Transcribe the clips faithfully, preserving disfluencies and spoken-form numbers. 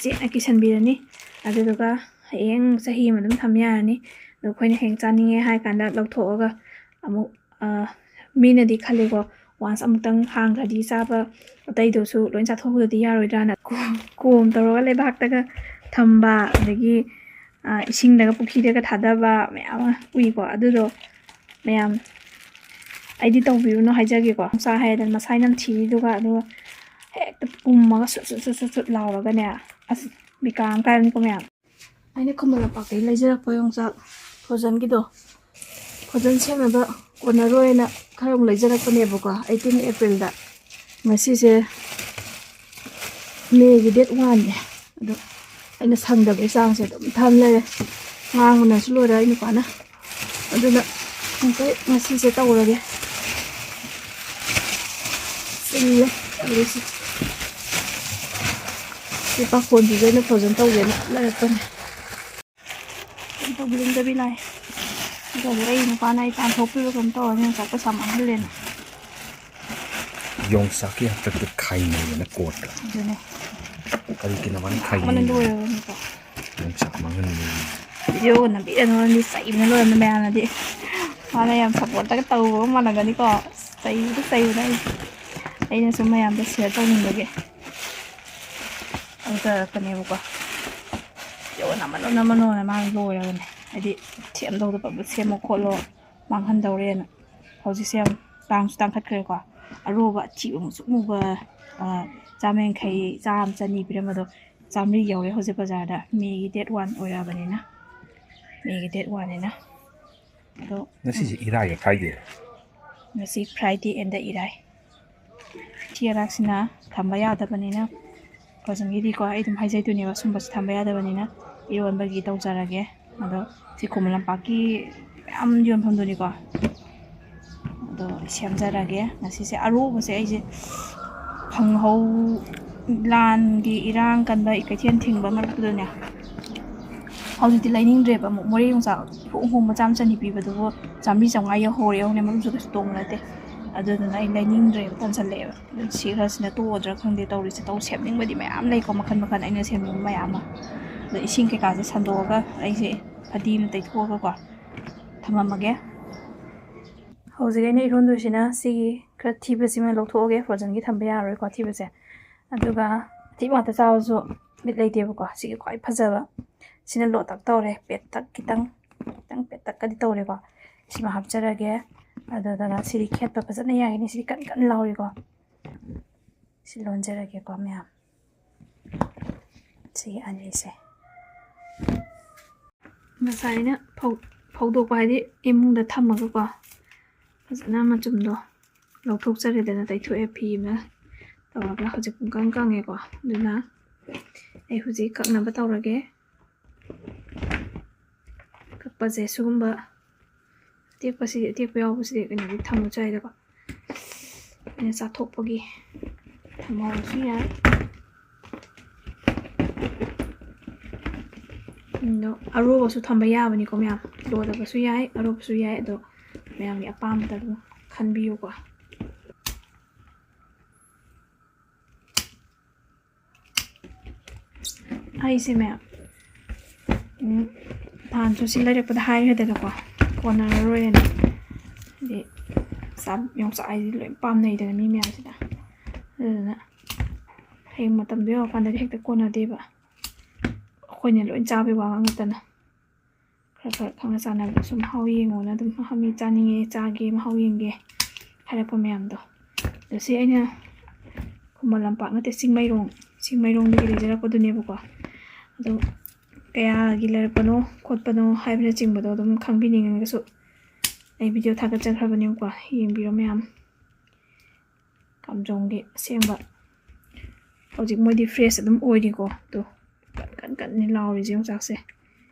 ꯆꯦꯠꯅ ꯀꯤꯁꯟꯕꯤꯔꯅꯤ꯫ ꯑꯗꯨꯗꯨꯒ ꯍꯌꯦꯡ ꯆꯍꯤ ꯑꯃ ꯑꯗꯨꯝ ꯊꯝ ꯌꯥꯔꯅꯤ꯫ ꯑꯗꯣ ꯑꯩꯈꯣꯏꯅ ꯍꯌꯦꯡ ꯆꯥꯅꯤꯡꯉꯦ ꯍꯥꯏ ꯀꯥꯟꯗ ꯂꯧꯊꯣꯛꯑꯒ ꯑꯃꯨꯛ, ꯑ, ꯃꯤꯅꯗꯤ ꯈꯜꯂꯤꯀꯣ, once ꯑꯃꯨꯛꯇꯪ ꯍꯥꯡꯈ꯭ꯔꯗꯤ ꯆꯥꯕ ꯑꯇꯩꯗꯨꯁꯨ ꯂꯣꯏ ꯆꯥꯊꯣꯛꯄꯗꯗꯤ ꯌꯥꯔꯣꯏꯗ꯭ꯔꯥꯅ ꯀꯣ-, ꯀꯣꯝ ꯇꯧꯔꯒ ꯂꯩꯕꯥꯛꯇꯒ ꯊꯝꯕ, ꯑꯗꯒꯤ, ꯑ, ꯏꯁꯤꯡꯗꯒ ꯄꯨꯈ꯭ꯔꯤꯗꯒ ꯊꯥꯗꯕ ꯃꯌꯥꯝ ꯑꯃ ꯎꯏꯀꯣ꯫ ꯑꯗꯨꯗꯣ ꯃꯌꯥꯝ ꯑꯩꯗꯤ ꯇꯧꯕꯤꯔꯨꯅꯨ ꯍꯥꯏꯖꯒꯦꯀꯣ꯫ ꯌꯣꯡꯆꯥꯛ ꯍꯥꯏꯔꯦꯗꯅ ꯃꯁꯥꯏ ꯅꯝꯊꯤꯔꯤꯗꯨꯒ, ꯑꯗꯨꯒ ꯍꯦꯛꯇ ꯄꯨꯝꯃꯒ ꯁꯨꯠ ꯁꯨꯠ ꯁꯨꯠ ꯁꯨꯠ ꯁꯨꯠ ꯂꯥꯎꯔꯒꯅꯦ, ꯑꯁ, ꯕꯤꯀꯥ ꯑꯃ ꯀꯥꯏꯕꯅꯤꯀꯣ ꯃꯌꯥꯝ꯫ ꯑꯩꯅ ꯈꯨꯃꯟ ꯂꯝꯄꯥꯛꯇꯒꯤ ꯂꯩꯖꯔꯛꯄ ꯌꯣꯡꯆꯥꯛ frozenꯒꯤꯗꯣ, frozen ꯁꯦꯝꯅꯕ ꯀꯣꯟꯅꯔꯣꯏꯅ ꯈꯔ ꯑꯃꯨꯛ ꯂꯩꯖꯔꯛꯄꯅꯦꯕꯀꯣ, eighteen Aprilꯗ꯫ ꯉꯁꯤꯁꯦ Mayꯒꯤ date oneꯅꯦ꯫ ꯑꯗꯣ ꯑꯩꯅ ꯁꯪꯗꯕꯒꯤ ꯆꯥꯡꯁꯦ ꯑꯗꯨꯝ ꯊꯝ ꯂꯩꯔꯦ꯫ ꯉꯥꯡꯕꯅꯁꯨ ꯂꯣꯏꯔꯦ ꯑꯩ ꯅꯨꯄꯥꯅ꯫ ꯑꯗꯨꯅ ꯑꯃꯨꯛꯇ ꯉꯁꯤꯁꯦ ꯇꯧꯔꯒꯦ꯫ ꯆꯤꯜꯂꯦ ꯇꯧꯔꯤꯁꯦ꯫ ꯁꯤ ꯄꯥꯈꯣꯟꯁꯤꯁꯨ ꯑꯩꯅ frozen ꯇꯧꯒꯦꯅ ꯂꯩꯔꯛꯄꯅꯦ꯫ ꯀꯩꯝ ꯇꯧꯕꯤꯔꯝꯗꯕꯤ ꯂꯥꯛꯑꯦ꯫ ꯑꯗꯨꯒ ꯑꯩ ꯅꯨꯄꯥꯅ ꯑꯩ ꯇꯥꯟꯊꯣꯛꯄꯤꯔꯣ ꯀꯩꯅꯣ ꯇꯧꯔꯅꯤ, ꯉꯁꯥꯏ ꯄꯩꯁꯥ ꯃꯥꯡꯍꯜꯂꯦꯅ꯫ ꯌꯣꯡꯆꯥꯛꯀꯤ ꯍꯥꯛꯇꯛꯇ ꯈꯥꯏꯅꯩꯌꯦꯅ courtꯇ꯫ ꯑꯗꯨꯅꯦ꯫ ꯀꯔꯤꯒꯤꯅꯣ ꯃꯥꯅ ꯃꯥꯅ ꯈꯥꯏꯅꯩ? ꯂꯣꯏꯔꯕꯅꯤꯀꯣ꯫ ꯌꯣꯡꯆꯥꯛ ꯃꯥꯡꯍꯟꯕ꯫ Videoꯒ ꯅꯝꯕꯤꯔꯅꯨ, ꯃꯤ ꯆꯩꯕꯅ ꯂꯣꯏꯔꯝꯅꯤ ꯃꯌꯥꯝꯅꯗꯤ꯫ ꯃꯥꯅ ꯌꯥꯝ supportꯀ ꯇꯧꯕ ꯃꯥꯟꯅꯒꯅꯤꯀꯣ꯫ ꯆꯩꯕꯗ ꯆꯩꯕꯗ ꯑꯩ, ꯑꯩꯅ ꯁꯨꯝ ꯃꯌꯥꯝꯗ share ꯇꯧꯅꯤꯡꯕꯒꯤ꯫ ꯇꯧꯖꯔꯛꯄꯅꯦꯕꯀꯣ꯫ ꯌꯣꯟ ꯑꯃꯅꯣ ꯑꯃꯅꯣꯅ ꯃꯥꯅ ꯂꯣꯏꯔꯕꯅꯦ꯫ ꯍꯥꯏꯗꯤ ꯁꯦꯝꯗꯧꯗꯣ ꯄꯞ ꯄꯞ ꯁꯦꯝꯃꯣ ꯈꯣꯠꯂꯣ, ꯃꯥꯡꯍꯟꯗꯧꯔꯦꯅ꯫ ꯍꯧꯖꯤꯛꯁꯦ ꯌꯥꯝ ꯇꯥꯡꯁꯨ ꯇꯥꯡꯈꯠꯈ꯭ꯔꯦꯀꯣ꯫ ꯑꯔꯣꯕ ꯑꯊꯤꯕ ꯃꯨꯁꯨꯛ ꯃꯨꯕ, ꯑ, ꯆꯥꯝꯃ ꯌꯥꯡꯈꯩ, ꯆꯥꯝꯃ, ꯆꯅꯤ ꯄꯤꯔꯝꯕꯗꯣ ꯆꯥꯝꯃꯔꯤ ꯌꯧꯔꯦ ꯍꯧꯖꯤꯛ ꯕꯖꯥꯔꯗ꯫ Mayꯒꯤ date one ꯑꯣꯏꯔꯛꯑꯕꯅꯤꯅ, Mayꯒꯤ date oneꯅꯤꯅ꯫ ꯑꯗꯣ ꯉꯁꯤꯁꯦ ꯏꯔꯥꯏꯔꯣ, Friday? ꯉꯁꯤ Friday and ꯏꯔꯥꯏ꯫ ꯆꯦꯔꯥꯛꯁꯤꯅ ꯊꯝꯕ ꯌꯥꯗꯕꯅꯤꯅ, frozenꯒꯤꯗꯤꯀꯣ ꯑꯩ ꯑꯗꯨꯝ ꯍꯥꯏꯖꯩꯗꯨꯅꯦꯕ, ꯁꯨꯝꯕꯁꯤ ꯊꯝꯕ ꯌꯥꯗꯕꯅꯤꯅ ꯏꯔꯣꯟꯕꯒꯤ ꯇꯧꯖꯔꯒꯦ꯫ ꯑꯗꯣ ꯁꯤ ꯈꯨꯃꯟ ꯂꯝꯄꯥꯛꯀꯤ ꯃꯌꯥꯝ ꯌꯣꯟꯐꯝꯗꯨꯅꯤꯀꯣ꯫ ꯑꯗꯣ ꯑꯩ ꯁꯦꯝꯖꯔꯒꯦ꯫ ꯉꯁꯤꯁꯦ ꯑꯔꯣꯕꯁꯦ ꯑꯩꯁꯦ ꯐꯪꯍꯧ-, ꯂꯥꯟꯒꯤ ꯏꯔꯥꯡ ꯀꯟꯕ ꯀꯩꯊꯦꯜ ꯊꯤꯡꯕ ꯃꯔꯛꯇꯨꯗꯅꯦ, ꯍꯧꯖꯤꯛꯇꯤ ꯂꯩꯅꯤꯡꯗ꯭ꯔꯦꯕ꯫ ꯑꯃꯨꯛ ꯃꯣꯔꯦ ꯌꯣꯡꯆꯥꯛ ꯍꯣꯡ ꯍꯣꯡꯕ ꯆꯥꯝꯃ ꯆꯅꯤ ꯄꯤꯕꯗꯨꯕꯨ ꯆꯥꯝꯃꯔꯤ ꯆꯥꯝꯃꯉꯥ ꯌꯧꯍꯧꯔꯦ ꯌꯦꯡꯉꯨꯅꯦ, ꯃꯔꯨꯝꯁꯨ ꯀꯩꯁꯨ ꯇꯣꯡꯕ ꯅꯠꯇꯦ꯫ ꯑꯗꯨꯗꯨꯅ ꯑꯩ ꯂꯩꯅꯤꯡꯗ꯭ꯔꯦꯕ, ꯇꯟꯁꯜꯂꯛꯑꯦꯕ꯫ ꯑꯗꯨ ꯁꯤ ꯈꯔꯁꯤꯅ ꯇꯣꯛꯑꯗ꯭ꯔꯥ ꯈꯪꯗꯦ ꯇꯧꯔꯤꯁꯦ꯫ ꯇꯧ ꯁꯦꯝꯅꯤꯡꯕꯗꯤ ꯃꯌꯥꯝ ꯂꯩꯀꯣ, ꯃꯈꯜ ꯃꯈꯜ ꯑꯩꯅ ꯁꯦꯝꯅꯤꯡꯕ ꯃꯌꯥꯝ ꯑꯃ꯫ ꯑꯗꯣ ꯏꯁꯤꯡ ꯀꯩꯀꯥꯁꯦ ꯁꯟꯗꯣꯛꯑꯒ ꯑꯩꯁꯦ ꯐꯗꯤ ꯑꯃ ꯇꯩꯊꯣꯛꯑꯒꯀꯣ ꯊꯝꯃꯝꯃꯒꯦ꯫ ꯍꯧꯖꯤꯛ ꯑꯩꯅ ꯏꯔꯣꯟꯗꯣꯏꯁꯤꯅ ꯁꯤꯒꯤ ꯈꯔ ꯊꯤꯕꯁꯤꯃ ꯂꯧꯊꯣꯛꯑꯒꯦ, ꯐ꯭ꯔꯣꯖꯟꯒꯤ ꯊꯝꯕ ꯌꯥꯔꯔꯣꯏꯀꯣ ꯊꯤꯕꯁꯦ꯫ ꯑꯗꯨꯒ ꯑꯊꯤꯕ ꯉꯥꯛꯇ ꯆꯥꯕꯁꯨ ꯕꯤꯠ ꯂꯩꯇꯦꯕꯀꯣ꯫ ꯁꯤꯒꯤ ꯈ꯭ꯋꯥꯏ ꯐꯖꯕ ꯁꯤꯅ ꯂꯣꯇꯛ ꯇꯧꯔꯦ, ꯄꯦꯠꯇꯛ ꯈꯤꯇꯪ, ꯈꯤꯇꯪ ꯄꯦꯠꯇꯛꯀꯗꯤ ꯇꯧꯔꯦꯀꯣ꯫ ꯁꯤꯃ ꯍꯥꯞꯆꯔꯒꯦ꯫ ꯑꯗꯨꯗꯨꯒ ꯁꯤꯗꯤ ꯈꯦꯠꯄ ꯐꯖꯅ ꯌꯥꯒꯅꯤ꯫ ꯁꯤꯗꯤ ꯀꯟ ꯀꯟ ꯂꯥꯎꯔꯤꯀꯣ꯫ ꯁꯤ ꯂꯣꯟꯖꯔꯒꯦꯀꯣ ꯃꯌꯥꯝ꯫ ꯁꯤꯒꯤ ꯑꯅꯤꯁꯦ ꯉꯁꯥꯏꯅ ꯐꯧ-, ꯐꯧꯗꯣꯛꯄ ꯍꯥꯏꯗꯤ ꯏꯃꯨꯡꯗ ꯊꯝꯃꯒꯀꯣ, ꯐꯖꯅ ꯃꯆꯨꯝꯗꯣ ꯂꯧꯊꯣꯛꯆꯔꯦꯗꯅ, ꯇꯩꯊꯣꯛꯑꯦ ꯐꯤ ꯑꯃꯅ ꯇꯧꯔꯒ꯫ ꯍꯧꯖꯤꯛ ꯄꯨꯡꯀꯪ ꯀꯪꯉꯦꯀꯣ꯫ ꯑꯗꯨꯅ ꯑꯩ ꯍꯧꯖꯤꯛ ꯀꯛꯅꯕ ꯇꯧꯔꯒꯦ꯫ ꯀꯛꯄꯁꯦ ꯁꯤꯒꯨꯝꯕ ꯑꯇꯦꯛꯄꯁꯤꯗꯤ, ꯑꯇꯦꯛꯄ ꯌꯥꯎꯕꯁꯤꯗꯤ ꯀꯩꯅꯣꯗꯤ ꯊꯝꯕꯁꯨ ꯌꯥꯏꯗꯀꯣ꯫ ꯑꯩꯅ ꯆꯥꯊꯣꯛꯄꯒꯤ ꯊꯝꯍꯧꯔꯁꯨ ꯌꯥꯏ꯫ ꯑꯗꯣ ꯑꯔꯣꯕꯁꯨ ꯊꯝꯕ ꯌꯥꯕꯅꯤꯀꯣ ꯃꯌꯥꯝ꯫ ꯂꯣꯗꯕꯁꯨ ꯌꯥꯏ, ꯑꯔꯣꯕꯁꯨ ꯌꯥꯏ꯫ ꯑꯗꯣ ꯃꯌꯥꯝꯒꯤ ꯑꯄꯥꯝꯕꯗ ꯑꯗꯨꯝ ꯈꯟꯕꯤꯌꯨꯀꯣ꯫ ꯑꯩꯁꯦ ꯃꯌꯥꯝ, ꯎꯝ, ꯅꯍꯥꯟꯁꯨ ꯁꯤ ꯂꯩꯔꯛꯄꯗ ꯍꯥꯏꯈ꯭ꯔꯦꯗꯅꯀꯣ, ꯀꯣꯟꯅꯔꯔꯣꯏꯅ꯫ ꯍꯥꯏꯗꯤ ꯆꯥꯛ, ꯌꯣꯡꯆꯥꯛ ꯍꯥꯏꯗꯤ ꯂꯣꯏ ꯄꯥꯝꯅꯩꯗꯅ ꯃꯤ ꯃꯌꯥꯝꯁꯤꯅ꯫ ꯑꯗꯨꯗꯨꯅ ꯍꯌꯦꯡ ꯃꯇꯝꯗꯣ ꯌꯧꯔꯀꯥꯟꯗꯗꯤ ꯍꯦꯛꯇ ꯀꯣꯟꯅꯗꯦꯕ꯫ ꯑꯩꯈꯣꯏꯅ ꯂꯣꯏ ꯆꯥꯕꯩ ꯋꯥ ꯉꯥꯛ ꯅꯠꯇꯅ꯫ ꯈꯔ ꯈꯔ ꯈꯪꯅ ꯆꯥꯟꯅꯕꯗ ꯁꯨꯝ ꯃꯍꯥꯎ ꯌꯦꯡꯉꯣꯅ ꯑꯗꯨꯝ, ꯃꯤ ꯆꯥꯅꯤꯡꯉꯦ, ꯆꯥꯒꯦ, ꯃꯍꯥꯎ ꯌꯦꯡꯒꯦ ꯍꯥꯏꯔꯛꯄ ꯃꯌꯥꯝꯗꯣ꯫ ꯑꯗꯣ ꯁꯤ ꯑꯩꯅ ꯈꯨꯃꯟ ꯂꯝꯄꯥꯛ ꯅꯠꯇꯦ, ꯆꯤꯡꯃꯩꯔꯣꯡ, ꯆꯤꯡꯃꯩꯔꯣꯡꯗꯒꯤ ꯂꯩꯖꯔꯛꯄꯗꯨꯅꯦꯕꯀꯣ꯫ ꯑꯗꯣ ꯀꯌꯥꯒꯤ ꯂꯩꯔꯛꯄꯅꯣ ꯈꯣꯠꯄꯅꯣ ꯍꯥꯏꯕꯅꯆꯤꯡꯕꯗꯣ ꯑꯗꯨꯝ ꯈꯪꯕꯤꯅꯤꯡꯉꯒꯁꯨ ꯑꯩ ꯚꯤꯗꯤꯑꯣ ꯊꯥꯒꯠꯆꯈ꯭ꯔꯕꯅꯦꯕꯀꯣ, ꯌꯦꯡꯕꯤꯔꯣ ꯃꯌꯥꯝ꯫ ꯀꯥꯝꯖꯣꯡꯒꯤ ꯑꯁꯦꯡꯕ꯫ ꯍꯧꯖꯤꯛ ꯃꯣꯏꯗꯤ ꯐ꯭ꯔꯦꯁ ꯑꯗꯨꯝ ꯑꯣꯏꯔꯤꯀꯣ꯫ ꯑꯗꯣ ꯀꯟ ꯀꯟ ꯀꯟꯅꯤ ꯂꯥꯎꯔꯤꯁꯦ ꯌꯣꯡꯆꯥꯛꯁꯦ꯫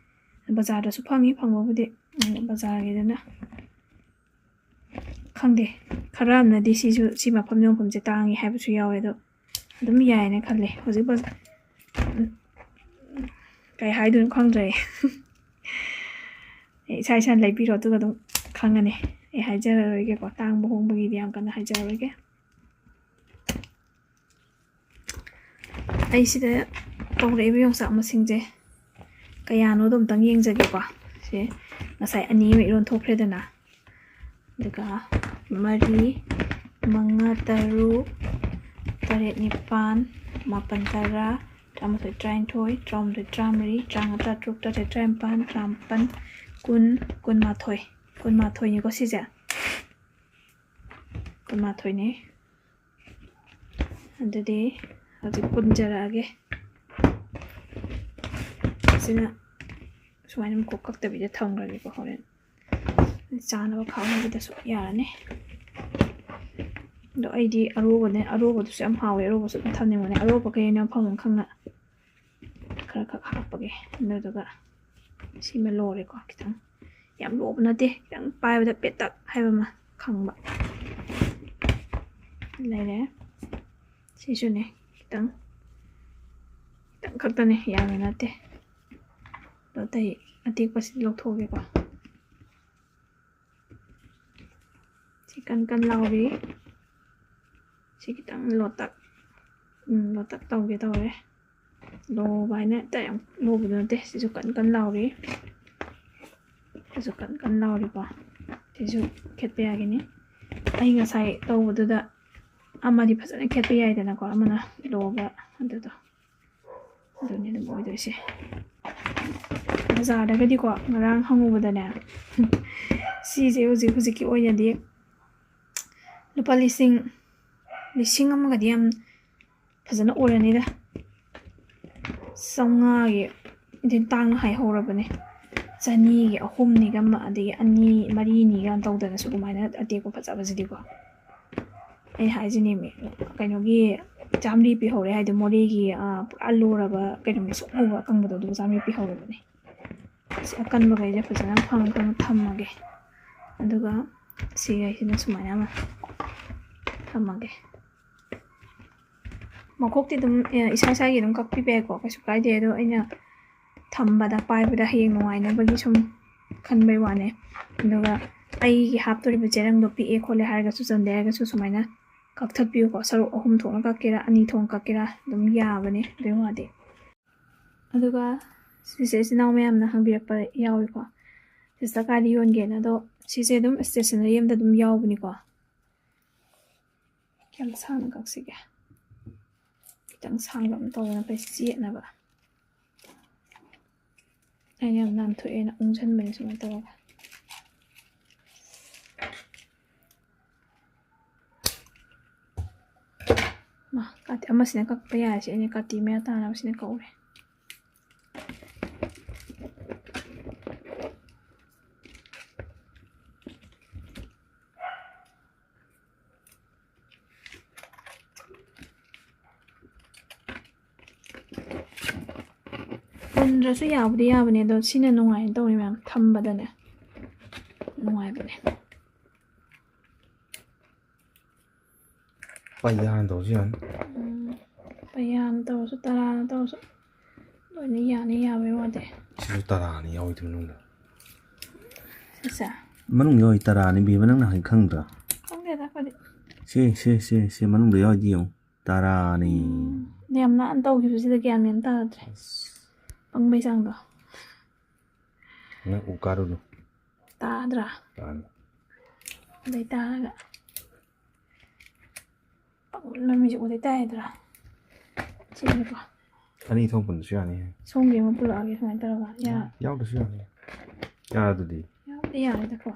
ꯕꯖꯥꯔꯗꯁꯨ ꯐꯪꯉꯤ ꯐꯪꯕꯕꯨꯗꯤ꯫ ꯎꯝ, ꯕꯖꯥꯔꯒꯤꯗꯅ ꯈꯪꯗꯦ, ꯈꯔ ꯑꯃꯅꯗꯤ ꯁꯤꯁꯨ, ꯁꯤ ꯃꯐꯝ ꯌꯣꯟꯐꯝꯁꯦ ꯇꯥꯡꯉꯤ ꯍꯥꯏꯕꯁꯨ ꯌꯥꯎꯋꯦ꯫ ꯑꯗꯣ ꯑꯗꯨꯝ ꯌꯥꯏꯅ ꯈꯜꯂꯦ꯫ ꯍꯧꯖꯤꯛ ꯕꯖ-, ꯀꯩ ꯍꯥꯏꯗꯣꯏꯅꯣ ꯈꯪꯗ꯭ꯔꯦ꯫ ꯏꯁꯥ ꯏꯁꯥꯅ ꯂꯩꯕꯤꯔꯣ, ꯑꯗꯨꯒ ꯑꯗꯨꯝ ꯈꯪꯉꯅꯤ꯫ ꯑꯩ ꯍꯥꯏꯖꯔꯔꯣꯏꯒꯦꯀꯣ, ꯇꯥꯡꯕ ꯍꯣꯡꯕꯒꯤꯗꯤ ꯌꯥꯝ ꯀꯟꯅ ꯍꯥꯏꯖꯔꯔꯣꯏꯒꯦ꯫ ꯑꯩ ꯁꯤꯗ ꯇꯧꯔꯛꯏꯕ ꯌꯣꯡꯆꯥꯛ ꯃꯁꯤꯡꯁꯦ ꯀꯌꯥꯅꯣꯗꯣ ꯑꯝꯇꯪ ꯌꯦꯡꯖꯒꯦꯀꯣ꯫ ꯁꯦ, ꯉꯁꯥꯏ ꯑꯅꯤ ꯑꯃ ꯏꯔꯣꯟ ꯊꯣꯛꯈ꯭ꯔꯦꯗꯅ, ꯑꯗꯨꯒ ꯃꯔꯤ, ꯃꯉꯥ, ꯇꯔꯨꯛ, ꯇꯔꯦꯠ, ꯅꯤꯄꯥꯜ, ꯃꯥꯄꯜ, ꯇꯔꯥ, ꯇꯔꯥꯃꯥꯊꯣꯏ, ꯇꯔꯥꯅꯤꯊꯣꯏ, ꯇꯔꯥꯍꯨꯝꯗꯣꯏ, ꯇꯔꯥꯃꯔꯤ, ꯇꯔꯥꯃꯉꯥ, ꯇꯔꯥꯇꯔꯨꯛ, ꯇꯔꯥꯇꯔꯦꯠ, ꯇꯔꯥꯅꯤꯄꯥꯜ, ꯇꯔꯥꯃꯥꯄꯜ, ꯀꯨꯟ, ꯀꯨꯟꯃꯥꯊꯣꯏ, ꯀꯨꯟꯃꯥꯊꯣꯏꯅꯤꯀꯣ ꯁꯤꯁꯦ꯫ ꯀꯨꯟꯃꯥꯊꯣꯏꯅꯤ꯫ ꯑꯗꯨꯗꯤ ꯍꯧꯖꯤꯛ ꯄꯨꯟꯖꯔꯛꯑꯒꯦ꯫ ꯁꯤꯅ ꯁꯨꯃꯥꯏꯅ ꯃꯀꯣꯛ ꯀꯛꯇꯕꯤꯗ ꯊꯝꯈ꯭ꯔꯒꯦꯀꯣ꯫ ꯍꯣꯔꯦꯟ ꯆꯥꯅꯕ ꯈꯥꯛꯅꯕꯗꯁꯨ ꯌꯥꯔꯅꯤ꯫ ꯑꯗꯣ ꯑꯩꯗꯤ ꯑꯔꯣꯕꯅꯦ, ꯑꯔꯣꯕꯗꯨꯁꯨ ꯌꯥꯝ ꯍꯥꯎꯋꯦ꯫ ꯑꯔꯣꯕꯁꯨ ꯑꯗꯨꯝ ꯊꯝꯅꯤꯡꯕꯅꯦ꯫ ꯑꯔꯣꯕ ꯀꯩꯅꯣ ꯃꯐꯝ ꯑꯃ ꯈꯪꯅ ꯈꯔ ꯈꯛ ꯍꯥꯞꯄꯒꯦ꯫ ꯑꯗꯨꯗꯨꯒ ꯁꯤꯃ ꯂꯣꯔꯦꯀꯣ꯫ ꯈꯤꯇꯪ ꯌꯥꯝ ꯂꯣꯕ ꯅꯠꯇꯦ, ꯈꯤꯇꯪ ꯄꯥꯏꯕꯗ ꯄꯦꯇꯛ ꯍꯥꯏꯕ ꯑꯃ ꯈꯪꯕ ꯂꯩꯔꯦ꯫ ꯁꯤꯁꯨꯅꯦ, ꯈꯤꯇꯪ, ꯈꯤꯇꯪ ꯈꯛꯇꯅꯦ, ꯌꯥꯝꯅ ꯅꯠꯇꯦ꯫ ꯑꯗꯣ ꯑꯇꯩ ꯑꯇꯦꯛꯄꯁꯤ ꯂꯧꯊꯣꯛꯑꯒꯦꯀꯣ꯫ ꯁꯤ ꯀꯟ ꯀꯟ ꯂꯥꯎꯔꯤ꯫ ꯁꯤ ꯈꯤꯇꯪ ꯂꯣꯇꯛ, ꯎꯝ, ꯂꯣꯇꯛ ꯇꯧꯒꯦ ꯇꯧꯔꯦ꯫ ꯂꯣꯕ ꯍꯥꯏꯅ ꯍꯦꯛꯇ ꯌꯥꯝ ꯂꯣꯕꯗꯨ ꯅꯠꯇꯦ꯫ ꯁꯤꯁꯨ ꯀꯟ ꯀꯟ ꯂꯥꯎꯔꯤ꯫ ꯁꯤꯁꯨ ꯀꯟ ꯀꯟ ꯂꯥꯎꯔꯤꯀꯣ꯫ ꯁꯤꯁꯨ ꯈꯦꯠꯄ ꯌꯥꯒꯅꯤ꯫ ꯑꯩ ꯉꯁꯥꯏ ꯇꯧꯕꯗꯨꯗ ꯑꯃꯗꯤ ꯐꯖꯅ ꯈꯦꯠꯄ ꯌꯥꯏꯗꯅꯀꯣ, ꯑꯃꯅ ꯂꯣꯕ ꯑꯗꯨꯗꯣ꯫ ꯑꯗꯨꯅꯤ ꯑꯗꯨꯝ ꯑꯣꯏꯗꯣꯏꯁꯦ꯫ ꯕꯖꯥꯔꯗꯒꯗꯤꯀꯣ, ꯉꯔꯥꯡ ꯍꯪꯉꯨꯕꯗꯅꯦ, ꯁꯤꯁꯦ ꯍꯧꯖꯤꯛ, ꯍꯧꯖꯤꯛꯀꯤ ꯑꯣꯏꯅꯗꯤ ꯂꯨꯄꯥ ꯂꯤꯁꯤꯡ, ꯂꯤꯁꯤꯡ ꯑꯃꯒꯗꯤ ꯌꯥꯝ ꯐꯖꯅ ꯑꯣꯏꯔꯅꯤꯗ꯫ ꯆꯥꯝꯃꯉꯥꯒꯤ ꯑꯗꯨꯝ ꯇꯥꯡꯅ ꯍꯥꯏꯍꯧꯔꯕꯅꯦ꯫ ꯆꯅꯤꯒꯤ ꯑꯍꯨꯝꯅꯤꯒ ꯑꯃ, ꯑꯗꯒꯤ ꯑꯅꯤ, ꯃꯔꯤꯅꯤꯒ ꯇꯧꯗꯅꯁꯨ ꯑꯗꯨꯃꯥꯏꯅ ꯑꯇꯦꯛꯄ ꯐꯖꯕꯁꯤꯗꯤꯀꯣ꯫ ꯑꯩ ꯍꯥꯏꯁꯤꯅꯦꯃꯤ, ꯀꯩꯅꯣꯒꯤ ꯆꯥꯝꯃꯔꯤ ꯄꯤꯍꯧꯔꯦ ꯍꯥꯏꯗꯣ, ꯃꯣꯔꯦꯒꯤ, ꯑ, ꯄꯨꯔꯥ ꯂꯣꯔꯕ ꯀꯩꯅꯣꯒꯤ ꯁꯨꯛ ꯃꯨꯕ ꯑꯀꯪꯕꯗꯣ, ꯑꯗꯨꯒ ꯆꯥꯝꯃꯔꯤ ꯄꯤꯍꯧꯔꯕꯅꯦ꯫ ꯁꯤ ꯑꯀꯟꯕꯈꯩꯁꯦ ꯐꯖꯅ ꯐꯪ ꯐꯪ ꯊꯝꯃꯒꯦ꯫ ꯑꯗꯨꯒ ꯁꯤꯈꯩꯁꯤꯅ ꯁꯨꯃꯥꯏꯅ ꯑꯃ ꯊꯝꯃꯒꯦ꯫ ꯃꯈꯣꯛꯇꯤ ꯑꯗꯨꯝ, ꯑꯦ, ꯏꯁꯥ ꯏꯁꯥꯒꯤ ꯑꯗꯨꯝ ꯀꯛꯄꯤꯕ ꯌꯥꯏꯀꯣ, ꯀꯩꯁꯨ ꯀꯥꯏꯗꯦ꯫ ꯑꯗꯣ ꯑꯩꯅ ꯊꯝꯕꯗ, ꯄꯥꯏꯕꯗ ꯍꯌꯦꯡ ꯅꯨꯡꯉꯥꯏꯅꯕꯒꯤ ꯁꯨꯝ ꯈꯟꯕꯩ ꯋꯥꯅꯦ꯫ ꯑꯗꯨꯒ ꯑꯩꯒꯤ ꯍꯥꯞꯇꯣꯔꯤꯕ ꯆꯦꯔꯪꯗꯣ ꯄꯤꯛꯑꯦ ꯈꯣꯠꯂꯦ ꯍꯥꯏꯔꯒꯁꯨ, ꯆꯟꯗꯦ ꯍꯥꯏꯔꯒꯁꯨ, ꯁꯨꯃꯥꯏꯅ ꯀꯛꯊꯠꯄꯤꯌꯨꯀꯣ꯫ ꯁꯔꯨꯛ ꯑꯍꯨꯝ ꯊꯣꯛꯅ ꯀꯛꯀꯦꯔꯥ, ꯑꯅꯤ ꯊꯣꯛꯅ ꯀꯛꯀꯦꯔꯥ, ꯑꯗꯨꯝ ꯌꯥꯕꯅꯦ꯫ ꯑꯗꯨꯒꯤ ꯋꯥꯗꯤ꯫ ꯑꯗꯨꯒ ꯁꯤꯁꯦ ꯏꯆꯤꯟ ꯏꯅꯥꯎ ꯃꯌꯥꯝꯅ ꯍꯪꯕꯤꯔꯛꯄ ꯌꯥꯎꯏꯀꯣ, "ꯁꯤꯁꯇꯔ, ꯀꯥꯏꯗ ꯌꯣꯟꯒꯦꯅ?" ꯑꯗꯣ ꯁꯤꯁꯦ ꯑꯗꯨꯝ stationery ꯑꯃꯗ ꯑꯗꯨꯝ ꯌꯥꯎꯕꯅꯤꯀꯣ꯫ ꯀꯌꯥꯝ ꯁꯥꯡꯅ ꯀꯛꯁꯤꯒꯦ? ꯈꯤꯇꯪ ꯁꯥꯡꯕ ꯑꯃ ꯇꯧꯗꯅ ꯐꯩ, ꯆꯦꯠꯅꯕ꯫ ꯑꯩꯅ ꯌꯥꯝ ꯅꯥꯟꯊꯣꯛꯑꯦꯅ ꯎꯪꯁꯟꯕꯅꯦ ꯁꯨꯃꯥꯏꯅ ꯇꯧꯔꯒ꯫ ꯃꯥ, ꯀꯥꯇꯤ ꯑꯃꯁꯤꯅ ꯀꯛꯄ ꯌꯥꯔꯦ꯫ ꯁꯤ ꯑꯩꯅ ꯀꯥꯇꯤ ꯃꯌꯥ ꯇꯥꯅꯕꯁꯤꯅ ꯀꯛꯎꯔꯦ꯫ ꯄꯨꯟꯗ꯭ꯔꯁꯨ ꯌꯥꯕꯨꯗꯤ ꯌꯥꯕꯅꯦ, ꯑꯗꯣ ꯁꯤꯅ ꯅꯨꯡꯉꯥꯏꯅ ꯇꯧꯔꯤ ꯃꯌꯥꯝ ꯊꯝꯕꯗꯅꯦ, ꯅꯨꯡꯉꯥꯏꯕꯅꯦ꯫ ꯄꯩꯌꯥꯅ ꯇꯧꯔꯁꯨ ꯌꯥꯅꯤ꯫ ꯎꯝ, ꯄꯩꯌꯥꯅ ꯇꯧꯔꯁꯨ, ꯇꯔꯥꯅ ꯇꯧꯔꯁꯨ, ꯂꯣꯏꯅ ꯌꯥꯅꯤ, ꯌꯥꯕꯩ ꯋꯥꯗꯤ꯫ ꯁꯤꯁꯨ ꯇꯔꯥꯅꯤ ꯌꯥꯎꯔꯤꯗꯨ ꯃꯅꯨꯡꯗ꯫ ꯁꯤꯁꯦ? ꯃꯅꯨꯡ ꯌꯥꯎꯔꯤ ꯇꯔꯥꯅꯤ, ꯕꯦꯝꯃ, ꯅꯪꯅ ꯍꯥꯏ ꯈꯪꯗ꯭ꯔꯥ? ꯈꯪꯗꯦꯗ ꯑꯩꯈꯣꯏꯗꯤ꯫ ꯁꯦ, ꯁꯦ, ꯁꯦ, ꯁꯦ, ꯃꯅꯨꯡꯗ ꯌꯥꯎꯔꯤꯗꯤ ꯌꯦꯡꯉꯨ, ꯇꯔꯥꯅꯤ꯫ ꯎꯝ, ꯌꯥꯝ ꯅꯥꯟꯅ ꯇꯧꯈꯤꯕꯁꯤꯗ ꯒ꯭ꯌꯥꯟ ꯃꯦꯟ ꯇꯥꯗ꯭ꯔꯦ꯫ ꯑꯁ꯫ ꯄꯪꯕꯩ ꯆꯥꯡꯗꯣ꯫ ꯅꯪ ꯎ ꯀꯥꯔꯨꯅꯨ꯫ ꯇꯥꯗ꯭ꯔꯥ? ꯇꯥꯅꯤ꯫ ꯑꯗꯩ ꯇꯥꯔꯒ ꯄꯪꯅ ꯃꯤꯁꯦ ꯎꯗꯩ ꯇꯥꯏꯗ꯭ꯔꯥ? ꯁꯤꯅꯤꯀꯣ꯫ ꯑꯅꯤ ꯊꯣꯛ ꯄꯨꯟꯕꯁꯨ ꯌꯥꯅꯤ꯫ ꯁꯣꯝꯒꯤ ꯑꯃ ꯄꯨꯔꯛꯑꯒꯦ ꯁꯨꯃꯥꯏꯅ ꯇꯧꯔꯒ꯫ ꯌꯥ-, ꯌꯥꯎꯗ꯭ꯔꯁꯨ ꯌꯥꯅꯤ꯫ ꯌꯥꯔꯗꯨꯗꯤ꯫ ꯌꯥꯕꯨꯗꯤ ꯌꯥꯔꯦꯗꯀꯣ꯫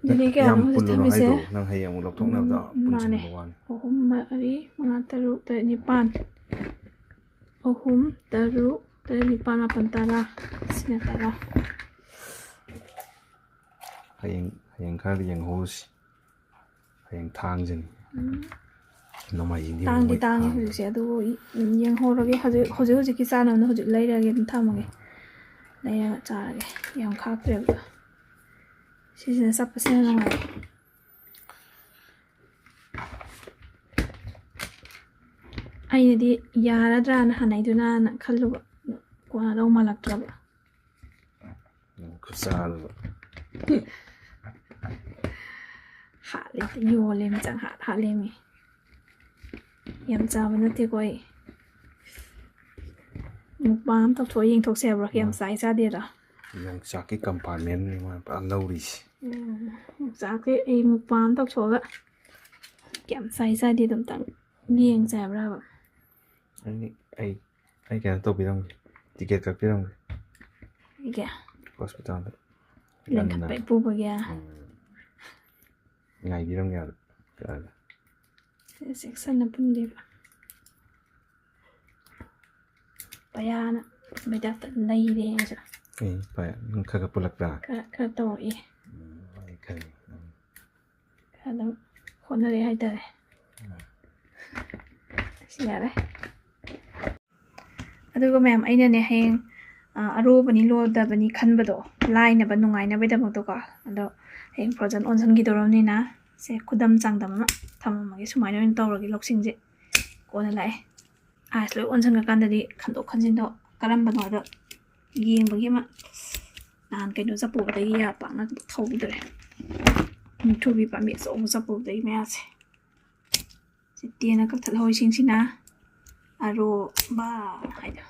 ꯑꯗꯨꯗꯤ ꯀꯌꯥꯅꯣ ꯌꯥꯝ ꯍꯧꯖꯤꯛ ꯄꯨꯜꯂꯨꯅꯨ ꯊꯝꯃꯤꯁꯦ? ꯍꯥꯏꯗꯣ, ꯅꯪ ꯍꯌꯦꯡ ꯑꯃꯨꯛ ꯂꯧꯊꯣꯛꯅꯕꯗ ꯎꯝ, ꯃꯥꯅꯦ꯫ ꯄꯨꯟꯁꯤꯟꯕ ꯋꯥꯅꯤ꯫ ꯑꯍꯨꯝ, ꯃꯔꯤ, ꯃꯉꯥ, ꯇꯔꯨꯛ, ꯇꯔꯦꯠ, ꯅꯤꯄꯥꯟ꯫ ꯑꯍꯨꯝ, ꯇꯔꯨꯛ, ꯇꯔꯦꯠ, ꯅꯤꯄꯥꯟ, ꯃꯥꯄꯟ, ꯇꯔꯥ꯫ ꯁꯤꯅ ꯇꯔꯥ꯫ ꯍꯌꯦꯡ, ꯍꯌꯦꯡ ꯈꯔꯗꯤ ꯌꯦꯡꯍꯧꯔꯁꯤ꯫ ꯍꯌꯦꯡ ꯊꯥꯡꯖꯅꯤ꯫ ꯎꯝ꯫ ꯅꯣꯡꯃꯥꯏꯖꯤꯡꯗꯤ ꯇꯥꯡꯗꯤ ꯑꯃꯨꯛ ꯇꯥꯡꯉꯦ ꯊꯥꯡꯖ꯫ ꯍꯧꯖꯤꯛꯁꯦ, ꯑꯗꯨꯕꯨ ꯌꯦꯡꯍꯧꯔꯒꯦ꯫ ꯍꯧꯖꯤꯛ, ꯍꯧꯖꯤꯛ ꯍꯧꯖꯤꯛꯀꯤ ꯆꯥꯅꯕꯅ ꯍꯧꯖꯤꯛ ꯂꯩꯔꯒꯦ, ꯑꯗꯨꯝ ꯊꯝꯃꯒꯦ꯫ ꯂꯩꯔꯒ ꯆꯥꯔꯒꯦ꯫ ꯌꯥꯝ ꯈꯥꯛꯇ꯭ꯔꯦꯕ꯫ ꯁꯤꯁꯤꯅ ꯆꯞꯄꯁꯤꯅ ꯅꯨꯡꯉꯥꯏ꯫ ꯑꯩꯅꯗꯤ ꯌꯥꯔꯗ꯭ꯔꯥꯅ ꯍꯥꯟꯅꯩꯗꯨꯅꯅ ꯈꯜꯂꯨꯕ, ꯀꯣꯟꯅꯗꯧ ꯃꯥꯜꯂꯛꯇ꯭ꯔꯕ꯫ ꯈꯨꯆꯥꯗꯨ꯫ ꯍꯥꯠꯂꯦ, ꯌꯣꯜꯂꯦ, ꯃꯆꯪ ꯍꯥꯠ ꯍꯥꯠꯂꯦꯃꯤ꯫ ꯌꯥꯝ ꯆꯥꯕ ꯅꯠꯇꯦꯀꯣ ꯑꯩ꯫ ꯃꯨꯛꯕꯥꯡ ꯑꯃ ꯇꯧꯊꯣꯛꯑ ꯌꯦꯡꯊꯣꯛꯁꯦ ꯍꯥꯏꯕ꯭ꯔꯣ? ꯀꯌꯥꯝ ꯎꯝ꯫ ꯆꯥꯏ ꯆꯥꯗꯦꯗꯣ? ꯌꯣꯡꯆꯥꯛꯀꯤ ꯀꯝꯄꯥꯔꯠꯃꯦꯟꯅꯤ ꯃꯥ ꯄꯨꯔꯥ ꯂꯧꯔꯤꯁꯦ꯫ ꯎꯝ, ꯌꯣꯡꯆꯥꯛꯁꯦ ꯑꯩ ꯃꯨꯛꯕꯥꯡ ꯑꯃ ꯇꯧꯊꯣꯛꯑꯒ ꯀꯌꯥꯝ ꯆꯥꯏ ꯆꯥꯗꯦꯗꯣ ꯑꯝꯇꯪ ꯌꯦꯡꯁꯦ ꯍꯥꯏꯕ꯭ꯔꯕ? ꯑꯩ, ꯑꯩ, ꯑꯩ ꯀꯩꯅꯣ ꯇꯧꯕꯤꯔꯝꯒꯦ, ꯇꯤꯀꯦꯠ ꯀꯛꯄꯤꯔꯝꯒꯦ꯫ ꯑꯩꯒꯤ? ꯍꯣꯁꯄꯤꯇꯥꯜꯗ꯫ ꯂꯤꯡꯈꯠꯄ ꯉꯟꯅ꯫ ꯏꯄꯨꯕꯒꯤ? ꯎꯝ꯫ ꯉꯥꯏꯕꯤꯔꯝꯒꯦ ꯍꯥꯏꯕ꯫ ꯀꯛꯑꯒ꯫ ꯁꯤ ꯆꯦꯛꯁꯟꯅ ꯄꯨꯟꯗꯦꯕ꯫ ꯄꯌꯥꯅ ꯃꯩꯗꯥꯛꯇ ꯂꯩꯔꯦ ꯑꯩꯁꯨ꯫ ꯑꯦ, ꯄꯌꯥ, ꯅꯪ ꯈꯔ ꯈꯔ ꯄꯨꯜꯂꯛꯄ꯭ꯔꯥ? ꯈꯔ, ꯈꯔ ꯇꯧꯔꯛꯏ꯫ ꯎꯝ, ꯑꯩ ꯈꯪꯉꯤ꯫ ꯎꯝ꯫ ꯈꯔ ꯑꯗꯨꯝ ꯍꯣꯠꯅꯔꯦ ꯍꯥꯏꯇꯥꯔꯦ꯫ ꯎꯝ꯫ ꯁꯤ ꯌꯥꯔꯦ꯫ ꯑꯗꯨꯒ ꯃꯌꯥꯝ, ꯑꯩꯅꯅꯦ ꯍꯌꯦꯡ, ꯑ, ꯑꯔꯣꯕꯅꯤ ꯂꯣꯗꯕꯅꯤ ꯈꯟꯕꯗꯣ, ꯂꯥꯏꯅꯕ ꯅꯨꯡꯉꯥꯏꯅꯕꯒꯤꯗꯃꯛꯇꯀꯣ꯫ ꯑꯗꯣ ꯍꯌꯦꯡ ꯐ꯭ꯔꯣꯖꯟ ꯑꯣꯟꯁꯤꯟꯈꯤꯗꯧꯔꯕꯅꯤꯅ ꯁꯦ ꯈꯨꯗꯝ ꯆꯥꯡꯗꯝ ꯑꯃ ꯊꯝꯃꯝꯃꯒꯦ꯫ ꯁꯨꯃꯥꯏꯅ ꯑꯣꯏꯅ ꯇꯧꯔꯒꯦ ꯂꯧꯁꯤꯡꯁꯦ꯫ ꯀꯣꯟꯅ ꯂꯥꯛꯑꯦ꯫ ꯑꯥꯏꯁ ꯂꯣꯏ ꯑꯣꯟꯁꯤꯟꯈ꯭ꯔꯀꯥꯟꯗꯗꯤ ꯈꯟꯗꯣꯛ ꯈꯟꯖꯤꯟꯗꯣ ꯀꯔꯝꯕꯅꯣꯗꯣ ꯌꯦꯡꯕꯒꯤ ꯑꯃ ꯅꯍꯥꯟ ꯀꯩꯅꯣ ꯆꯠꯄꯨꯕꯗꯒꯤ ꯌꯥ ꯄꯥꯛꯅ ꯊꯧꯈꯤꯗ꯭ꯔꯦ꯫ ꯃꯨꯛꯊ꯭ꯔꯨꯕꯤ ꯄꯥꯝꯕꯤ ꯑꯆꯧꯕ ꯆꯠꯄꯨꯕꯗꯒꯤ ꯃꯌꯥꯁꯦ꯫ ꯁꯤ ꯇꯦꯟꯅ ꯀꯛꯊꯠꯍꯧꯔꯤꯁꯤꯡꯁꯤꯅ ꯑꯔꯣꯕ ꯍꯥꯏꯗꯣ꯫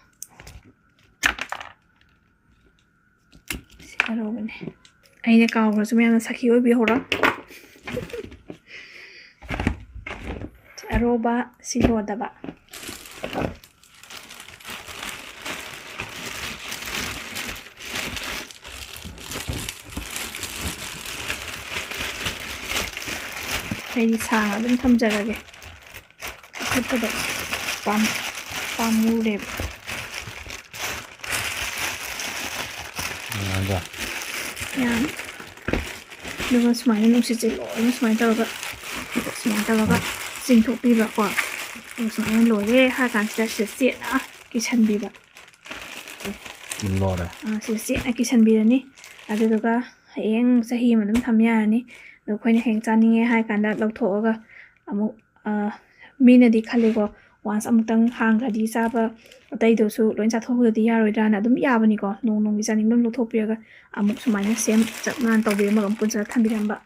ꯁꯤ ꯑꯔꯣꯕꯅꯦ꯫ ꯑꯩꯅ ꯀꯥꯎꯈ꯭ꯔꯁꯨ ꯃꯌꯥꯝꯅ ꯁꯥꯈꯤ ꯑꯣꯏꯕꯤꯍꯧꯔꯣ꯫ ꯁꯤ ꯑꯔꯣꯕ, ꯁꯤ ꯂꯣꯗꯕ꯫ ꯑꯩꯗꯤ ꯁꯥꯡꯅ ꯑꯗꯨꯝ ꯊꯝꯖꯔꯒꯦ꯫ ꯀꯛꯊꯠꯄꯗꯣ ꯄꯥꯝ-, ꯄꯥꯝꯃꯨꯔꯦꯕ꯫ ꯌꯥꯔꯗ꯭ꯔꯥ? ꯌꯥꯅꯤ꯫ ꯑꯗꯨꯒ ꯁꯨꯃꯥꯏꯅ ꯅꯨꯡꯁꯤꯠꯁꯦ ꯂꯣꯏꯅ ꯁꯨꯃꯥꯏꯅ ꯇꯧꯔꯒ, ꯁꯨꯃꯥꯏꯅ ꯇꯧꯔꯒ ꯆꯤꯡꯊꯣꯛꯄꯤꯕꯀꯣ꯫ ꯑꯗꯨꯒ ꯁꯨꯃꯥꯏꯅ ꯂꯣꯏꯔꯦ ꯍꯥꯏꯔ ꯀꯥꯟꯁꯤꯗ ꯁꯤꯗ ꯆꯦꯠꯅ ꯀꯤꯁꯟꯕꯤꯕ꯫ ꯂꯣꯏꯔꯦ꯫ ꯑꯥ, ꯁꯤꯗ ꯆꯦꯠꯅ ꯀꯤꯁꯟꯕꯤꯔꯅꯤ꯫ ꯑꯗꯨꯗꯨꯒ ꯍꯌꯦꯡ ꯆꯍꯤ ꯑꯃ ꯑꯗꯨꯝ ꯊꯝ ꯌꯥꯔꯅꯤ꯫ ꯑꯗꯣ ꯑꯩꯈꯣꯏꯅ ꯍꯌꯦꯡ ꯆꯥꯅꯤꯡꯉꯦ ꯍꯥꯏꯔ ꯀꯥꯟꯗ ꯂꯧꯊꯣꯛꯑꯒ ꯑꯃꯨꯛ, ꯑꯥ, ꯃꯤꯅꯗꯤ ꯈꯜꯂꯤꯀꯣ, ꯋꯥꯟꯁ ꯑꯃꯨꯛꯇꯪ ꯍꯥꯡꯈ꯭ꯔꯗꯤ ꯆꯥꯕ ꯑꯇꯩꯗꯨꯁꯨ ꯂꯣꯏ ꯆꯥꯊꯣꯛꯄꯗꯗꯤ ꯌꯥꯔꯣꯏꯗ꯭ꯔꯥꯅ ꯑꯗꯨꯝ ꯌꯥꯕꯅꯤꯀꯣ꯫ ꯅꯣꯡ ꯅꯣꯡꯒꯤ ꯆꯥꯅꯤꯡꯕ ꯑꯃ ꯂꯧꯊꯣꯛꯄꯤꯔꯒ ꯑꯃꯨꯛ ꯁꯨꯃꯥꯏꯅ ꯁꯦꯝ ꯆꯞ ꯃꯥꯟꯅ ꯇꯧꯕꯤꯔꯝꯃꯒ ꯑꯃꯨꯛ ꯄꯨꯟꯁꯤꯜꯂ ꯊꯝꯕꯤꯔꯝꯕ꯫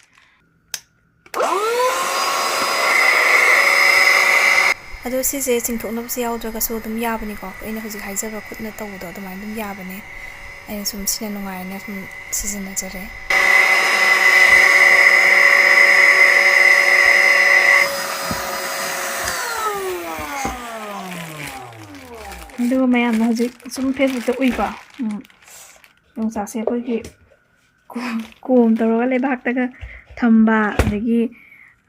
ꯑꯗꯣ ꯁꯤꯁꯦ ꯆꯤꯡꯊꯣꯛꯅꯕꯁꯦ ꯌꯥꯎꯗ꯭ꯔꯒꯁꯨ ꯑꯗꯨꯝ ꯌꯥꯕꯅꯤꯀꯣ꯫ ꯑꯩꯅ ꯍꯧꯖꯤꯛ ꯍꯥꯏꯖꯕ ꯈꯨꯠꯅ ꯇꯧꯕꯗꯣ ꯑꯗꯨꯃꯥꯏꯅ ꯑꯗꯨꯝ ꯌꯥꯕꯅꯦ꯫ ꯑꯩꯅ ꯁꯨꯝ ꯁꯤꯅ ꯅꯨꯡꯉꯥꯏꯅ ꯁꯨꯝ ꯁꯤꯖꯤꯟꯅꯖꯔꯦ꯫ ꯑꯗꯨꯒ ꯃꯌꯥꯝꯅ ꯍꯧꯖꯤꯛ ꯁꯨꯝ ꯐꯦꯁꯕꯨꯛꯇ ꯎꯏꯀꯣ꯫ ꯎꯝ, ꯌꯣꯡꯆꯥꯛꯁꯦ ꯑꯩꯈꯣꯏꯒꯤ ꯀꯣ-, ꯀꯣꯝ ꯇꯧꯔꯒ ꯂꯩꯕꯥꯛꯇꯒ ꯊꯝꯕ, ꯑꯗꯒꯤ,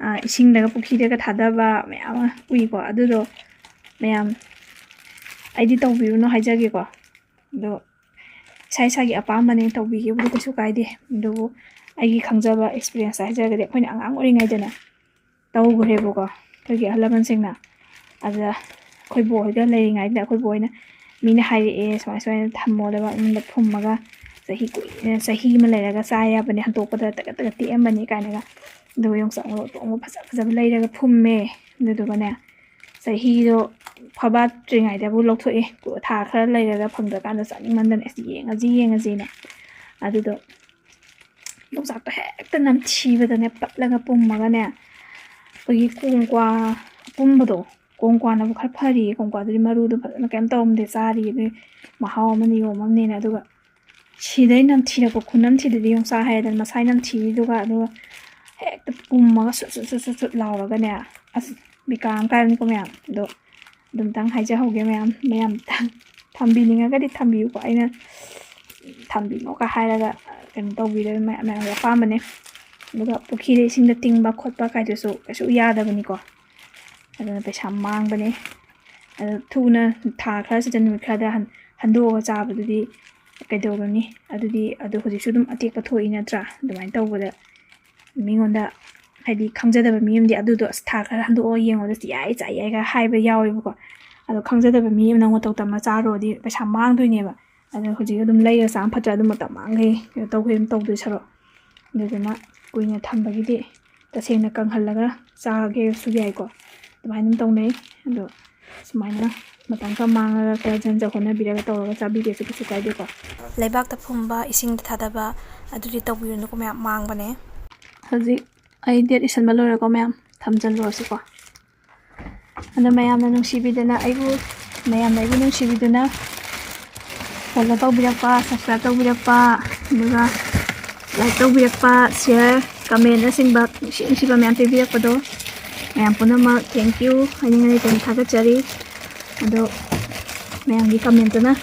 ꯑ, ꯏꯁꯤꯡꯗꯒ, ꯄꯨꯈ꯭ꯔꯤꯗꯒ ꯊꯥꯗꯕ ꯃꯌꯥꯝ ꯑꯃ ꯎꯏꯀꯣ꯫ ꯑꯗꯨꯗꯣ ꯃꯌꯥꯝ ꯑꯩꯗꯤ ꯇꯧꯕꯤꯔꯨꯅꯨ ꯍꯥꯏꯖꯒꯦꯀꯣ꯫ ꯑꯗꯣ ꯏꯁꯥ ꯏꯁꯥꯒꯤ ꯑꯄꯥꯝꯕꯅꯦ, ꯇꯧꯕꯤꯒꯦꯕꯨꯗꯤ ꯀꯩꯁꯨ ꯀꯥꯏꯗꯦ꯫ ꯑꯗꯨꯕꯨ ꯑꯩꯒꯤ ꯈꯪꯖꯕ ꯑꯦꯛꯁꯄꯤꯔꯤꯌꯦꯟꯁꯇ ꯍꯥꯏꯖꯔꯒꯗꯤ, ꯑꯩꯈꯣꯏꯅ ꯑꯉꯥꯡ ꯑꯣꯏꯔꯤꯉꯩꯗꯅꯦ ꯇꯧꯈ꯭ꯔꯦꯕꯀꯣ, ꯑꯩꯈꯣꯏꯒꯤ ꯑꯍꯜ ꯂꯃꯟꯁꯤꯡꯅ꯫ ꯑꯗ ꯑꯩꯈꯣꯏ ꯕꯣꯛ ꯍꯣꯏꯒ ꯂꯩꯔꯤꯉꯩꯗ ꯑꯩꯈꯣꯏ ꯕꯣꯛ ꯍꯣꯏꯅ, ꯃꯤꯅ ꯍꯥꯏꯔꯛꯑꯦ ꯁꯨꯃꯥꯏ ꯁꯨꯃꯥꯏꯅ ꯊꯝꯃꯣ ꯂꯩꯕꯥꯛ ꯃꯅꯨꯡꯗ ꯐꯨꯝꯃꯒ ꯆꯍꯤ ꯀꯨꯏꯅ, ꯆꯍꯤ ꯑꯃ ꯂꯩꯔꯒ ꯆꯥ ꯌꯥꯕꯅꯦ, ꯍꯟꯗꯣꯛꯄꯗ ꯇꯒꯠ ꯇꯒꯠ ꯇꯦꯛꯑꯝꯕꯅꯤ ꯀꯥꯏꯅꯒ꯫ ꯑꯗꯨꯒ ꯌꯣꯡꯆꯥꯛ ꯃꯔꯨ ꯑꯇꯣꯡꯕ ꯐꯖ ꯐꯖꯕ ꯂꯩꯔꯒ ꯐꯨꯝꯃꯦ꯫ ꯑꯗꯨꯗꯨꯒꯅꯦ ꯆꯍꯤꯗꯣ ꯐꯥꯕꯥꯠꯇ꯭ꯔꯤꯉꯩꯗꯕꯨ ꯂꯧꯊꯣꯛꯑꯦ꯫ ꯊꯥ ꯈꯔ ꯂꯩꯔꯒ ꯐꯪꯗ꯭ꯔꯀꯥꯟꯗ ꯆꯥꯅꯤꯡꯃꯟꯗꯅ ꯑꯁ ꯌꯦꯡꯉꯁꯤ ꯌꯦꯡꯉꯁꯤꯅ꯫ ꯑꯗꯨꯗꯣ ꯌꯣꯡꯆꯥꯛꯇꯣ ꯍꯦꯛꯇ ꯅꯝꯊꯤꯕꯗꯅꯦ ꯄꯠꯂꯒ ꯄꯨꯝꯃꯒꯅꯦ, ꯑꯩꯈꯣꯏꯒꯤ ꯀꯣꯡ ꯀ꯭ꯋꯥ ꯑꯄꯨꯝꯕꯗꯣ, ꯀꯣꯡ ꯀ꯭ꯋꯥꯅꯕꯨ ꯈꯔ ꯐꯔꯤꯌꯦ, ꯀꯣꯡ ꯀ꯭ꯋꯥꯗꯨꯗꯤ ꯃꯔꯨꯗꯣ ꯐꯖꯅ ꯀꯩꯝ ꯇꯧꯔꯝꯗꯦ, ꯆꯥꯔꯤ ꯑꯗꯨꯏ ꯃꯍꯥꯎ ꯑꯃ ꯅꯤꯌꯣꯝ ꯑꯃꯅꯦꯅ꯫ ꯑꯗꯨꯒ ꯁꯤꯗꯩ ꯅꯝꯊꯤꯔꯛꯄ ꯈꯨꯅꯝꯊꯤꯗꯨꯗꯤ ꯌꯣꯡꯆꯥꯛ ꯍꯥꯏꯔꯦꯗꯅ, ꯃꯁꯥꯏ ꯅꯝꯊꯤꯔꯤꯗꯨꯒ꯫ ꯑꯗꯨꯒ ꯍꯦꯛꯇ ꯄꯨꯝꯃꯒ ꯁꯨꯠ ꯁꯨꯠ ꯁꯨꯠ ꯁꯨꯠ ꯁꯨꯠ ꯂꯥꯎꯔꯒꯅꯦ, ꯑꯁ ꯕꯤꯀꯥ ꯑꯃ ꯀꯥꯏꯕꯅꯤꯀꯣ ꯃꯌꯥꯝ꯫ ꯑꯗꯣ ꯑꯗꯨꯝꯇꯪ ꯍꯥꯏꯖꯍꯧꯒꯦ ꯃꯌꯥꯝ, ꯃꯌꯥꯝ ꯊꯝꯕꯤꯅꯤꯡꯉꯒꯗꯤ ꯊꯝꯕꯤꯌꯨꯀꯣ꯫ ꯑꯩꯅ ꯊꯝꯕꯤꯅꯣꯒ ꯍꯥꯏꯔꯒ ꯀꯩꯅꯣ ꯇꯧꯕꯤꯔꯣꯏ, ꯃꯌꯥꯝ ꯃꯌꯥꯝꯒꯤ ꯑꯄꯥꯝꯕꯅꯦ꯫ ꯑꯗꯨꯒ ꯄꯨꯈ꯭ꯔꯤꯗ ꯏꯁꯤꯡꯗ ꯇꯤꯡꯕ ꯈꯣꯠꯄ ꯀꯥꯏꯗꯨꯁꯨ ꯀꯩꯁꯨ ꯌꯥꯗꯕꯅꯤꯀꯣ꯫ ꯑꯗꯨꯅ ꯄꯩꯁꯥ ꯃꯥꯡꯕꯅꯦ꯫ ꯑꯗꯨ ꯊꯨꯅ ꯊꯥ ꯈꯔꯁꯤꯗ ꯅꯨꯃꯤꯠ ꯈꯔꯗ ꯍꯟ-, ꯍꯟꯗꯣꯛꯑꯒ ꯆꯥꯕꯗꯨꯗꯤ ꯀꯩꯗꯧꯔꯨꯅꯤ? ꯑꯗꯨꯗꯤ ꯑꯗꯨ ꯍꯧꯖꯤꯛꯁꯨ ꯑꯗꯨꯝ ꯑꯇꯦꯛꯄ ꯊꯣꯛꯏ ꯅꯠꯇ꯭ꯔꯥ? ꯑꯗꯨꯃꯥꯏꯅ ꯇꯧꯕꯗ ꯃꯤꯉꯣꯟꯗ, ꯍꯥꯏꯗꯤ ꯈꯪꯖꯗꯕ ꯃꯤ ꯑꯃꯗꯤ ꯑꯗꯨꯗꯣ "ꯑꯁ ꯊꯥ ꯈꯔ ꯍꯟꯗꯣꯛꯑꯒ ꯌꯦꯡꯉꯣ, ꯑꯗꯨ ꯆꯥꯏ ꯆꯥꯏ" ꯍꯥꯏꯒ ꯍꯥꯏꯕ ꯌꯥꯎꯋꯦꯕꯀꯣ꯫ ꯑꯗꯣ ꯈꯪꯖꯗꯕ ꯃꯤ ꯑꯃꯅ ꯃꯇꯧ ꯇꯝꯃ ꯆꯥꯔꯨꯔꯗꯤ ꯄꯩꯁꯥ ꯃꯥꯡꯗꯣꯏꯅꯦꯕ꯫ ꯑꯗꯣ ꯍꯧꯖꯤꯛ ꯑꯗꯨꯝ ꯂꯩꯔ ꯆꯥꯕ ꯐꯠꯇ꯭ꯔꯥ? ꯑꯗꯨ ꯃꯇꯝ ꯃꯥꯡꯈꯩ ꯀꯩꯅꯣ ꯇꯧꯈꯩ ꯑꯗꯨꯝ ꯇꯧꯗꯣꯏ ꯁꯔꯨꯛ꯫ ꯑꯗꯨꯗꯨꯅ ꯀꯨꯏꯅ ꯊꯝꯕꯒꯤꯗꯤ ꯇꯁꯦꯡꯅ ꯀꯪꯍꯜꯂꯒ ꯆꯥꯒꯦꯁꯨ ꯌꯥꯏꯀꯣ꯫ ꯑꯗꯨꯃꯥꯏꯅ ꯑꯗꯨꯝ ꯇꯧꯅꯩ꯫ ꯑꯗꯣ ꯁꯨꯃꯥꯏꯅ ꯃꯇꯝ ꯈꯔ ꯃꯥꯡꯉꯒ ꯈꯔ ꯖꯟ ꯖ ꯍꯣꯠꯅꯕꯤꯔꯒ ꯇꯧꯔꯒ ꯆꯥꯕꯤꯒꯦꯁꯨ ꯀꯩꯁꯨ ꯀꯥꯏꯗꯦꯀꯣ꯫ ꯂꯩꯕꯥꯛꯇ ꯐꯨꯝꯕ, ꯏꯁꯤꯡꯗ ꯊꯥꯗꯕ, ꯑꯗꯨꯗꯤ ꯇꯧꯕꯤꯔꯨꯅꯨꯀꯣ ꯃꯌꯥꯝ, ꯃꯥꯡꯕꯅꯦ꯫ ꯍꯧꯖꯤꯛ ꯑꯩ ꯗꯦꯠ ꯏꯁꯟꯕ ꯂꯣꯏꯔꯦꯀꯣ ꯃꯌꯥꯝ, ꯊꯝꯖꯜꯂꯨꯔꯁꯤꯀꯣ꯫ ꯑꯗꯣ ꯃꯌꯥꯝꯅ ꯅꯨꯡꯁꯤꯕꯤꯗꯅ ꯑꯩꯕꯨ, ꯃꯌꯥꯝꯅ ꯑꯩꯕꯨ ꯅꯨꯡꯁꯤꯕꯤꯗꯨꯅ follow ꯇꯧꯕꯤꯔꯛꯄ, subscribe ꯇꯧꯕꯤꯔꯛꯄ, ꯑꯗꯨꯒ like ꯇꯧꯕꯤꯔꯛꯄ, share, comment ꯅꯆꯤꯡꯕ ꯅꯨꯡꯁꯤ ꯅꯨꯡꯁꯤꯕ ꯃꯌꯥꯝ ꯄꯤꯕꯤꯔꯛꯄꯗꯣ ꯃꯌꯥꯝ ꯄꯨꯝꯅꯃꯛ thank you ꯍꯥꯏꯅꯤꯡꯉꯥꯏ ꯂꯩꯇꯅ ꯊꯥꯒꯠꯆꯔꯤ꯫ ꯑꯗꯣ ꯃꯌꯥꯝꯒꯤ comment ꯇꯨꯅ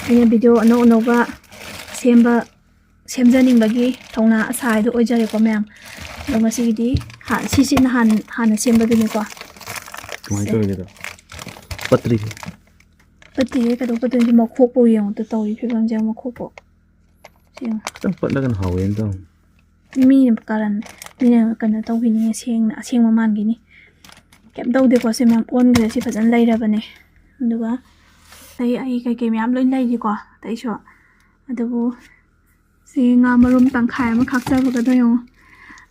ꯑꯩꯅ video ꯑꯅꯧ ꯑꯅꯧꯕ ꯁꯦꯝꯕ, ꯁꯦꯝꯖꯅꯤꯡꯕꯒꯤ ꯊꯧꯅꯥ ꯑꯁꯥ ꯍꯥꯏꯗꯣ ꯑꯣꯏꯖꯔꯦꯀꯣ ꯃꯌꯥꯝ꯫ ꯑꯗꯣ ꯉꯁꯤꯒꯤꯗꯤ ꯍꯥ-, ꯁꯤꯁꯤ ꯅꯍꯥꯟ ꯍꯥꯟꯅ ꯁꯦꯝꯕꯗꯨꯅꯤꯀꯣ꯫ ꯀꯃꯥꯏꯅ ꯁꯦ꯫ ꯇꯧꯔꯤꯒꯦꯗꯣ? ꯄꯠꯇ꯭ꯔꯤꯁꯦ꯫ ꯄꯠꯇꯦꯍꯦ, ꯀꯩꯗꯧ ꯄꯠꯇꯣꯏꯅꯣ? ꯃꯈꯣꯛꯄꯨ ꯌꯦꯡꯉꯣ, ꯇꯨ ꯇꯧꯔꯤ ꯐꯤꯕꯝꯁꯦ ꯌꯦꯡꯉꯣ, ꯃꯈꯣꯛꯄꯨ꯫ ꯁꯤ ꯌꯦꯡꯉꯣ꯫ ꯈꯤꯇꯪ ꯄꯠꯂꯒꯅ ꯍꯥꯎꯋꯦꯅ ꯇꯧꯅꯤ꯫ ꯃꯤꯅ ꯀꯥꯔꯟ, ꯃꯤꯅ ꯀꯩꯅꯣ ꯇꯧꯈꯤꯅꯤ, ꯁꯦꯡꯅ, ꯑꯁꯦꯡꯕ ꯃꯥꯟꯈꯤꯅꯤ꯫ ꯀꯩꯝ ꯇꯧꯗꯦꯀꯣ, ꯁꯤ ꯃꯌꯥꯝ ꯑꯣꯟꯈ꯭ꯔꯦ, ꯁꯤ ꯐꯖꯅ ꯂꯩꯔꯕꯅꯦ꯫ ꯑꯗꯨꯒ ꯑꯇꯩ ꯑꯩ ꯀꯩꯀꯩ ꯃꯌꯥꯝ ꯂꯣꯏ ꯂꯩꯔꯤꯀꯣ ꯑꯇꯩꯁꯨ꯫ ꯑꯗꯨꯕꯨ ꯁꯤ ꯉꯥ ꯃꯔꯨꯝ ꯇꯪꯈꯥꯏ ꯑꯃ ꯈꯥꯛꯆꯕꯒꯗꯣ ꯌꯦꯡꯉꯣ꯫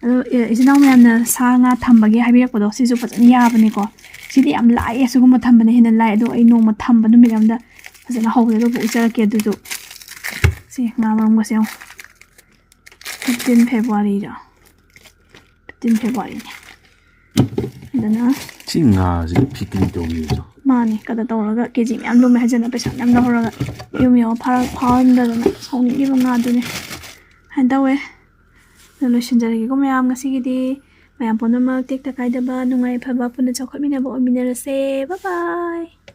ꯑꯗꯣ, ꯑꯦ, ꯏꯆꯤꯟ ꯏꯅꯥꯎ ꯃꯌꯥꯝꯅ ꯁꯥ ꯉꯥ ꯊꯝꯕꯒꯤ ꯍꯥꯏꯕꯤꯔꯛꯄꯗꯣ, ꯁꯤꯁꯨ ꯐꯖꯅ ꯌꯥꯕꯅꯤꯀꯣ꯫ ꯁꯤꯗꯤ ꯌꯥꯝ ꯂꯥꯏꯌꯦ, ꯁꯤꯒꯨꯝꯕ ꯊꯝꯕꯅ ꯍꯦꯟꯅ ꯂꯥꯏ꯫ ꯑꯗꯣ ꯑꯩ ꯅꯣꯡꯃ ꯊꯝꯕ ꯅꯨꯃꯤꯠ ꯑꯃꯗ ꯐꯖꯅ ꯍꯧꯕꯗ ꯑꯗꯨꯕꯨ ꯎꯠꯆꯔꯛꯀꯦ꯫ ꯑꯗꯨꯁꯨ ꯁꯤ ꯉꯥ ꯃꯔꯨꯝꯒꯁꯦ ꯌꯦꯡꯉꯣ꯫ fifteen February ꯗꯣ꯫ fifteen February ꯅꯦ꯫ ꯑꯗꯨꯅ ꯁꯤ ꯉꯥꯁꯤ fifteen ꯇꯧꯕꯤꯕꯗꯣ꯫ ꯃꯥꯅꯦ, ꯀꯗ ꯇꯧꯔꯒ ꯀꯦ ꯖꯤ ꯃꯌꯥꯝ ꯂꯨꯝꯃꯦ ꯍꯥꯏꯖꯅ ꯄꯩꯁꯥ ꯃꯌꯥꯝ ꯂꯧꯍꯧꯔꯒ ꯌꯨꯝ ꯌꯧꯔ ꯐꯥꯔ-, ꯐꯥꯎꯔꯝꯗꯗꯅ ꯁꯥꯎꯅꯤꯡꯉꯤꯕ ꯉꯥꯗꯨꯅꯦ꯫ ꯍꯥꯏꯅ ꯇꯧꯋꯦ꯫ ꯑꯗꯣ ꯂꯣꯏꯁꯤꯟꯖꯔꯒꯦꯀꯣ ꯃꯌꯥꯝ ꯉꯁꯤꯒꯤꯗꯤ꯫ ꯃꯌꯥꯝ ꯄꯨꯝꯅꯃꯛ ꯇꯦꯛꯇ ꯀꯥꯏꯗꯕ, ꯅꯨꯡꯉꯥꯏ ꯌꯥꯏꯐꯕ ꯄꯨꯟꯅ ꯆꯥꯎꯈꯠꯃꯤꯟꯅꯕ ꯑꯣꯏꯃꯤꯟꯅꯔꯁꯦ꯫ Bye bye꯫